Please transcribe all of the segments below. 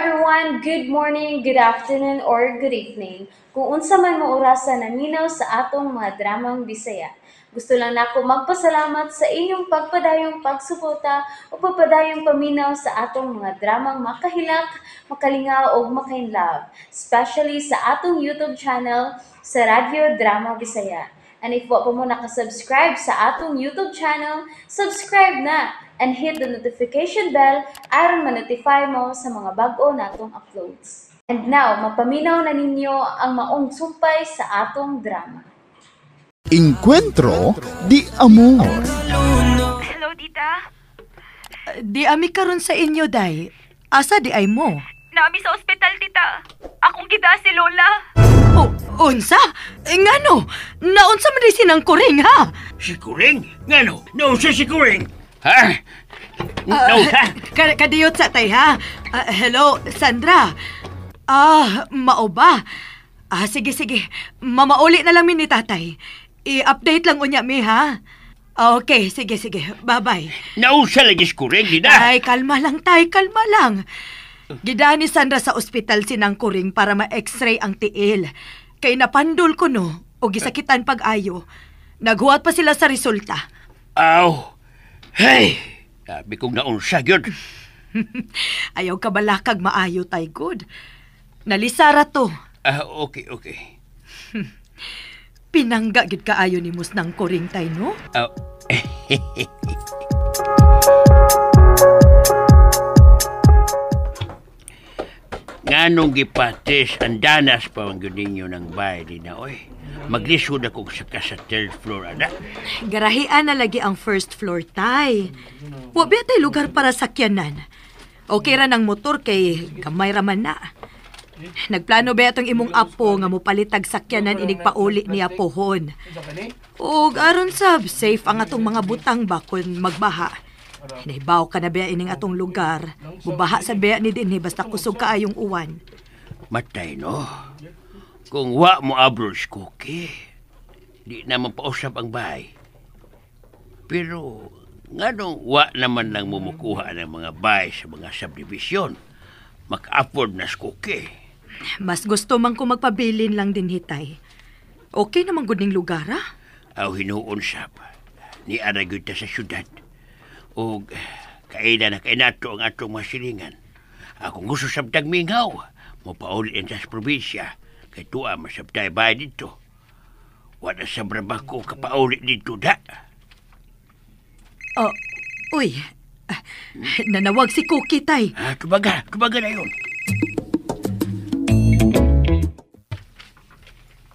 everyone! Good morning, good afternoon, or good evening. Kung unsa man mo orasa naminaw sa atong mga dramang Bisaya. Gusto lang nako magpasalamat sa inyong pagpadayong pagsuporta o pagpadayong paminaw sa atong mga dramang makahilak, makalingaw o makainlove, especially sa atong YouTube channel sa Radyo Drama Bisaya. And if wa pa mo nakasubscribe sa atong YouTube channel, subscribe na and hit the notification bell aron ma-notify mo sa mga bag-o natong uploads. And now, mapaminaw na ninyo ang maong sumpay sa atong drama. Encuentro di Amor. Hello, tita. Di ami karon sa inyo, day. Asa di ay mo? Naami sa ospital, tita. Akong gida si Lola. Oh, unsa? Ngano? Naunsa man di sinang kuring, ha? Si Kuring? Ngano? Nausa si Kuring? Ha? Nausa? Kadiyot sa tay, ha? Hello, Sandra. Ah, mao ba? Ah, sige, sige. Mamauli na lang mi ni tatay. I-update lang unya mi, ha? Okay, sige, sige. Bye-bye. Nausa lagi si Kuring, di na? Ay, kalma lang, tay. Kalma lang. Gidaan ni Sandra sa ospital sinang kuring para ma-x-ray ang tiil. Kay napandol ko no, o gisakitan pag-ayo. Naghuwat pa sila sa resulta. Aw. Hey! Sabi kong naunsa, yun. Ayaw ka balakag maayo, tay good. Nalisara to. Ah, okay, okay. Pinangga gid kaayo ni mus ng kuring tay, no? Aw. Nganong gipatis ang danas pa ang ninyo ng bahay din na, oy. Maglisod ako sa sa third floor, ana. Garahian na lagi ang first floor, tay. Wa ba tay lugar para sakyanan? Okay ra ng motor kay gamay ra man na. Nagplano ba itong imong apo nga mopalitag sakyanan inig pauli niya pohon? Og aron sab safe ang atong mga butang ba kun magbaha. Nahibaw ka na ba ining atong lugar? Mubaha sa ba ni dinhi basta kusog kaayong uwan. Matay, no? Kung wa mo abroad si Cookie, di naman pausap ang bahay. Pero, nganong wa naman lang mumukuha ng mga bahay sa mga subdivision, maka-afford na si Cookie. Mas gusto man ko magpabilin lang din hitay. Okay naman gud ning lugar, ha? Aw hinuon sab, ni ara gyud ta sa syudad. Og kaila na kay nato ang atong mga silingan. Akong gusto sabtag mingaw, mopauli sa probinsya. Kay tuwa masabtay bahay dito. Wala sa brabako kapauli dito da. Oh, uy. Nanawag si Cookie, tay. Ah, tubaga, tubaga na yun.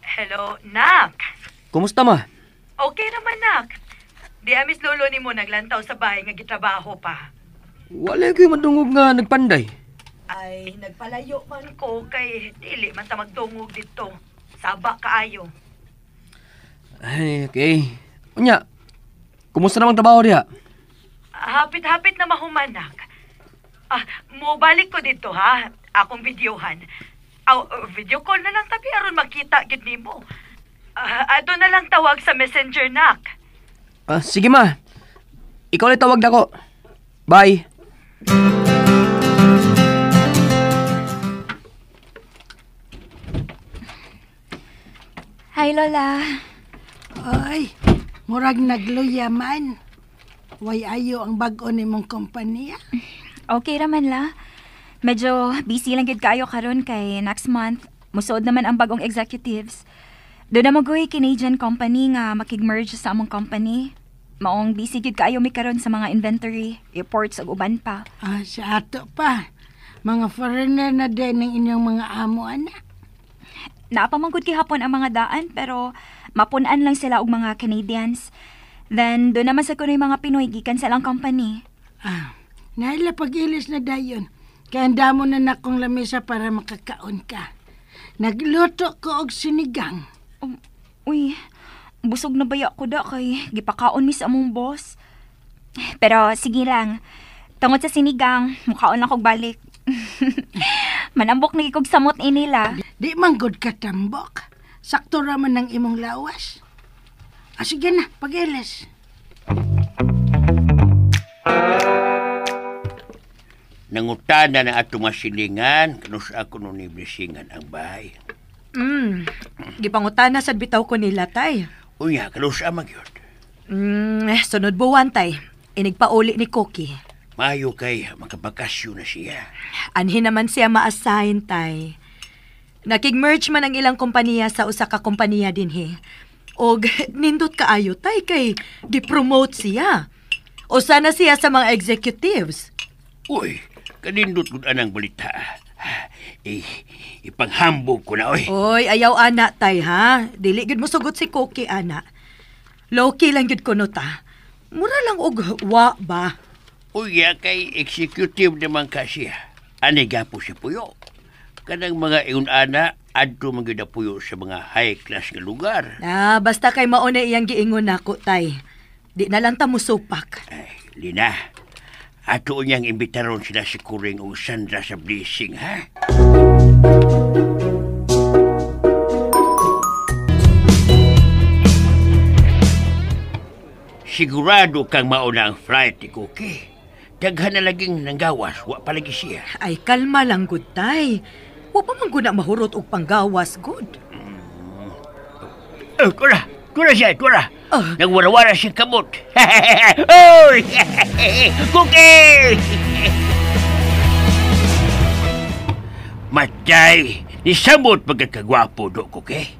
Hello, nak. Kumusta, ma? Okay naman, nak. Di amis lolo ni mo naglantaw sa bahay nga gitrabaho pa. Wala ko'y madungog nga nagpanday. Ay, nagpalayo man ko kay dili man ta magdungog dito. Saba kaayo. Ay, okay. Unya, kumusta namang trabaho diha? Hapit-hapit na mahumanak. Ah, mobalik ko dito ha. Akong videohan. Aw, video call na lang tabi aron makita gid nimo. Ado na lang tawag sa Messenger, nak. Ah, sige ma. Ikaw na tawag nako. Bye. Hi, Lola. Ay, murag nagluya man. Way ayo ang bag-o nimong kompanya. Okay raman la. Medyo busy lang gid kaayo karon kay next month musuod naman ang bagong executives. Doon na magoy Canadian company nga makig-merge sa among company. Maong busy gid kaayo mi karon sa mga inventory, reports ug uban pa. Ah, sa ato pa. Mga foreigner na din ang inyong mga amo, ana. Naapamangkod gihapon ang mga daan pero mapun-an lang sila og mga Canadians. Then doon naman sa kunoy mga Pinoy gikan sa ilang company. Ah, naila pag-ilis na dayon. Kaya andamo na nakong lamesa para makakaon ka. Nagluto ko og sinigang. Uy, busog na baya ko da kay gipakaon mi sa among boss. Pero sige lang. Tungod sa sinigang, mukaon lang kog balik. Manambok na kog samot inila. Di man gud ka tambok. Sakto ra man ang imong lawas. Ah, sige na, pag-ilis. Nangutana na ato masilingan, kanus ako nun ni blesingan ang bahay. Gipangutana sad bitaw ko nila, tay. Unya, kanus amag yun. Sunod buwan, tay. Inigpauli ni Cookie. Mayo kay makabakasyon na siya. Anhin naman siya ma-assign, tay. Nakig-merge man ang ilang kompanya sa usa ka kompanya dinhi. Og nindot kaayo, tay, kay gi-promote siya. Usa na siya sa mga executives. Uy, kanindot gud anang balita. Ipanghambog ko na, oy. Oy, ayaw ana, tay, ha? Dili gud mo sugot si Cookie, ana. Low-key lang gud kuno ta. Mura lang og wa ba? Uy, kay executive naman ka siya. Ani gapo siya puyo. Kanang mga ingon ana, adto man gyud puyo sa mga high class nga lugar. Ah, basta kay mao na iyang giingon nako, tay. Di na lang ta musupak. Ay, Lina, ato niyang imbitaron sila si Kuring o Sandra sa blessing, ha? Sigurado kang mauna ang flight ni Cookie. Daghan na laging nanggawas, wa pa lagi siya. Ay, kalma lang, good, tay. Wa pa man gud na mahurot og panggawas, good. Oh, tura! Tura siya, tura! Oh. Nagwarawara siya kamot. Oy! Cookie! Matay, nisamot pagkakagwapo do, Cookie.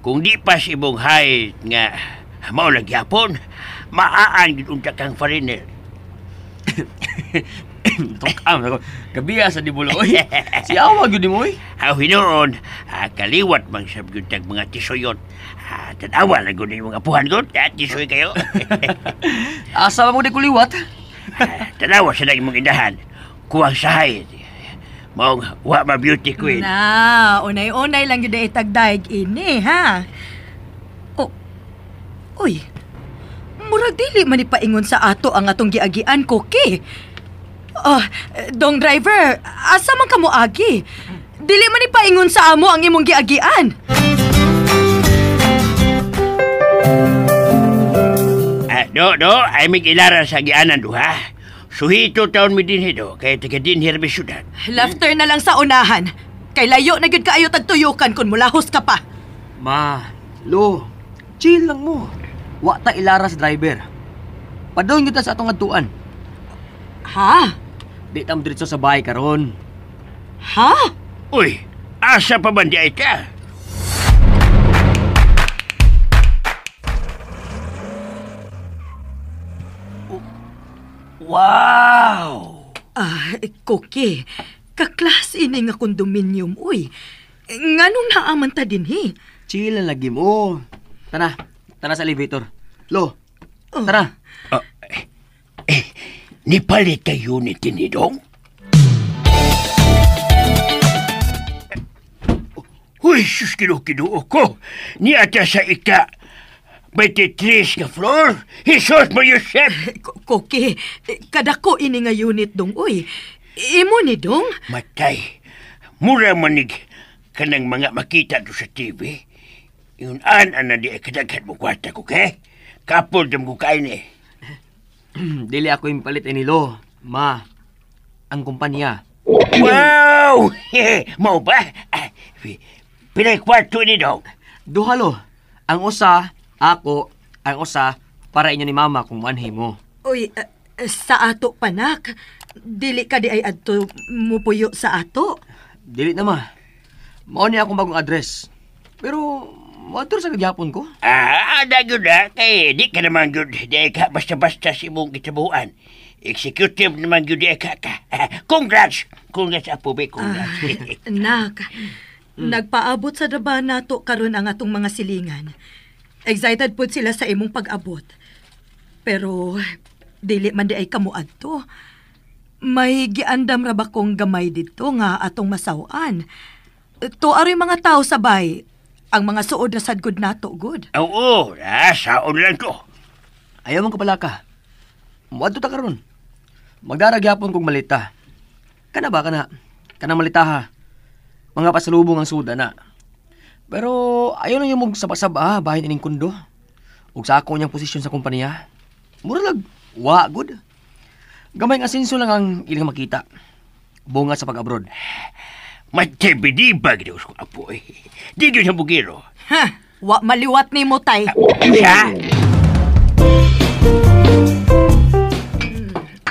Kung di pa si imong height nga mao lang gyapon, maaan gid unta kang foreigner. Tukam ako. Gabiya sa dibulo oy. Si awa gyud mo oy. Aw hinuon, kaliwat man sab gyud tag mga tisoyon. Tan-awa lang gyud mga apuhan gud, tisoy kayo. Asa ba mo di kuliwat? Tanawa sa nang imong indahan. Kuwang sahay. Maong wa ma beauty queen. Na, unay-unay lang gyud itagdaig ini, ha? Oh. Uy. Murag dili man ipaingon sa ato ang atong giagian, Cookie. Oh, dong driver, asa man ka mo agi? Dili man ipaingon sa amo ang imong giagian. Do, ay mig ilara sa gianan duha. Suhito taon mi dinhi do, kay taga dinhi ra mi syudad. Left turn na lang sa unahan. Kay layo na gyud kaayo tagtuyukan kun mulahos ka pa. Ma, lo, chill lang mo. Wa ta ilara sa driver. Padung gyud ta sa atong adtuan. Ha? Di ta mo diretso sa bahay karon. Ha? Uy, asa pa man di ay ka? Wow! Ah, Cookie, kaklas ini nga kondominium, uy. Nganong naaman ta dinhi? Chill lang lagi mo. Tara, tara sa elevator. Lo, tara. Nipalit kay unit ni Dong? Uy, sus, kinukinuo ko. Niata sa ika 23 nga floor. Jesus mo, Yusef! Cookie, kadako ini nga unit, Dong, uy. Imo ni, Dong? Matay, mura manig kanang mga makita do sa TV. Yun an-an na di ay kadaghan mo kwarta ko, okay? Kapol dam ko kain eh. Dili ako yung palit ni Lo. Ma, ang kumpanya. Wow! Mau ba? Pinay kwarto ni Dong. Duha, Lo. Ang usa, ako, ang usa, para inyo ni Mama kung manhi mo. Uy, sa ato panak. Dili ka di ay adto mupuyo sa ato. Dili na, ma. Mao ni akong bagong address. Pero, moadto sa gagyapon ko. Ada gyud na. Kay di ka naman gyud. Di ka basta-basta sa imong gitabuan. Executive naman gyud di ka ka. Congrats! Congrats, Apo be. Congrats. Nak, nagpaabot sa daba nato karon ang atong mga silingan. Excited pod sila sa imong pag-abot. Pero, dili man di ay kamuadto. May giandam ra ba kong gamay didto nga atong masaw-an. To aroy mga tao sa bay. Ang mga suod na sad gud nato, good. Oo, saon lang to. Ayaw man kapala ka. Muadto ta karon. Magdarag yapon kong malita. Kana ba kana? Kana malita ha. Mga pasalubong ang suda na. Pero ayaw na yung magsabasab bahin ining kundo. Ug sa ako niyang posisyon sa kumpanya. Mura lag, wa good. Gamay nga asenso lang ang ilang makita. Bunga sa pag-abroad. Matibidibag ni ko apo eh. Di gyud sa bugiro. Ha, wa maliwat ni mo, tay. Siya?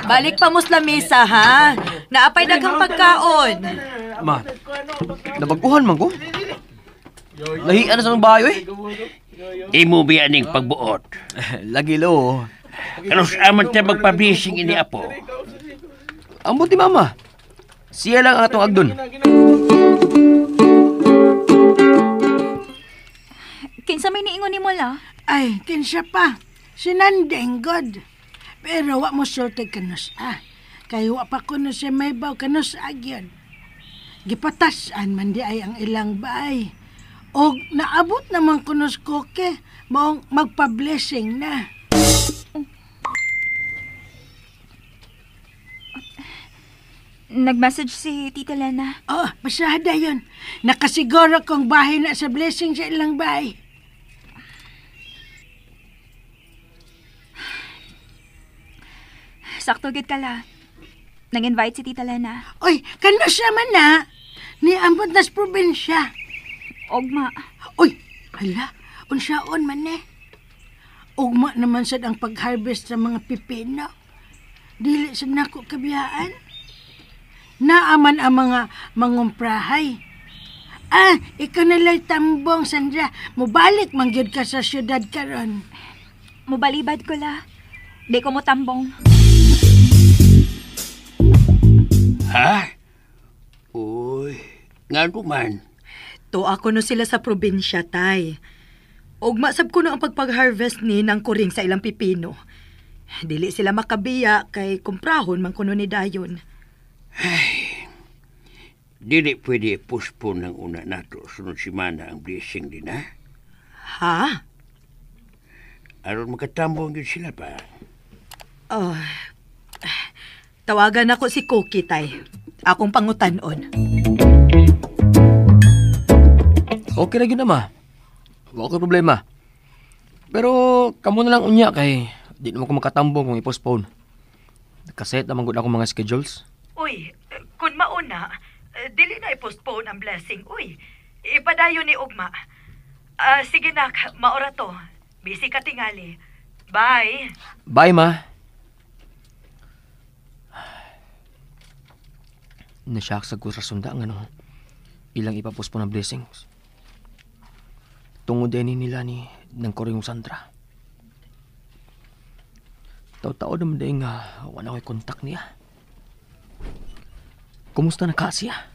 Balik pa mo sa lamesa, ha? Naapay daghang pagkaon. Ma, nabaguhan man ko. Lahian na sa mga bayo eh. Imo biya ning pagbuot. Lagi lo. Kanos aman ta magpabising ini apo. Ang buti mama. Siya lang ang atong agdon. Kinsa may niingon nimo la? Ay, kinsa pa. Si Nandeng, God. Pero wa mo sulti kanus ah. Kay wa pa kuno siya maybaw kanus agyon. Gipatasan man di ay ang ilang baay. Og naabot naman kunos koke, maong magpa-blessing na. Nag-message si Tita Lena. Oh, pasada yun. Nakasiguro kong bahay na sa blessing sa ilang bahay. Sakto gid ka la. Nang-invite si Tita Lena. Oy, kanus naman na. Niambot na sa probinsya. Ogma. Uy, hala, unsaon man eh. Ugma naman sad ang pag-harvest sa mga pipino. Dili sad nako kabiyaan. Naaman ang mga mangumprahay. Ah, ikaw nala'y tambong, Sandra. Mubalik man gyud ka sa syudad karon. Mubalibad ko la. Di ko mo tambong. Ha? Uy, ngano man. To ako no sila sa probinsya, tay. Ugma sab kuno ang pagpag-harvest ni ng kuring sa ilang pipino. Dili sila makabiya kay kumprahon man kuno ni dayon. Dili pwede postpone ng una nato sunod semana ang blessing din ha. Ha? Aron makatambong gyud sila pa. Oh. Tawagan ako si Cookie, tay. Akong pangutan-on. Okay ra gyud na ma. Wa ko problema. Pero kamo na lang unya kay di naman ko makatambong kung i-postpone. Nakaset naman gud ako mga schedules. Uy, kun mauna, dili na i-postpone ang blessing. Uy, ipadayon ni Ugma. Sige nak, maora to. Busy ka tingali. Bye. Bye, ma. Nasyak sa ko sa sunda nga no. Ilang ipapostpone ang blessings. Tungod din nila ni ng koryong Sandra. Tao-tao naman din nga wala ko'y kontak niya. Kumusta na ka siya?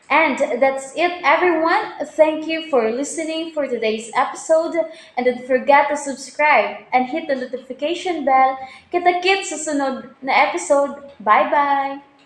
And that's it, everyone. Thank you for listening for today's episode. And don't forget to subscribe and hit the notification bell. Kita-kits sa sunod na episode. Bye-bye!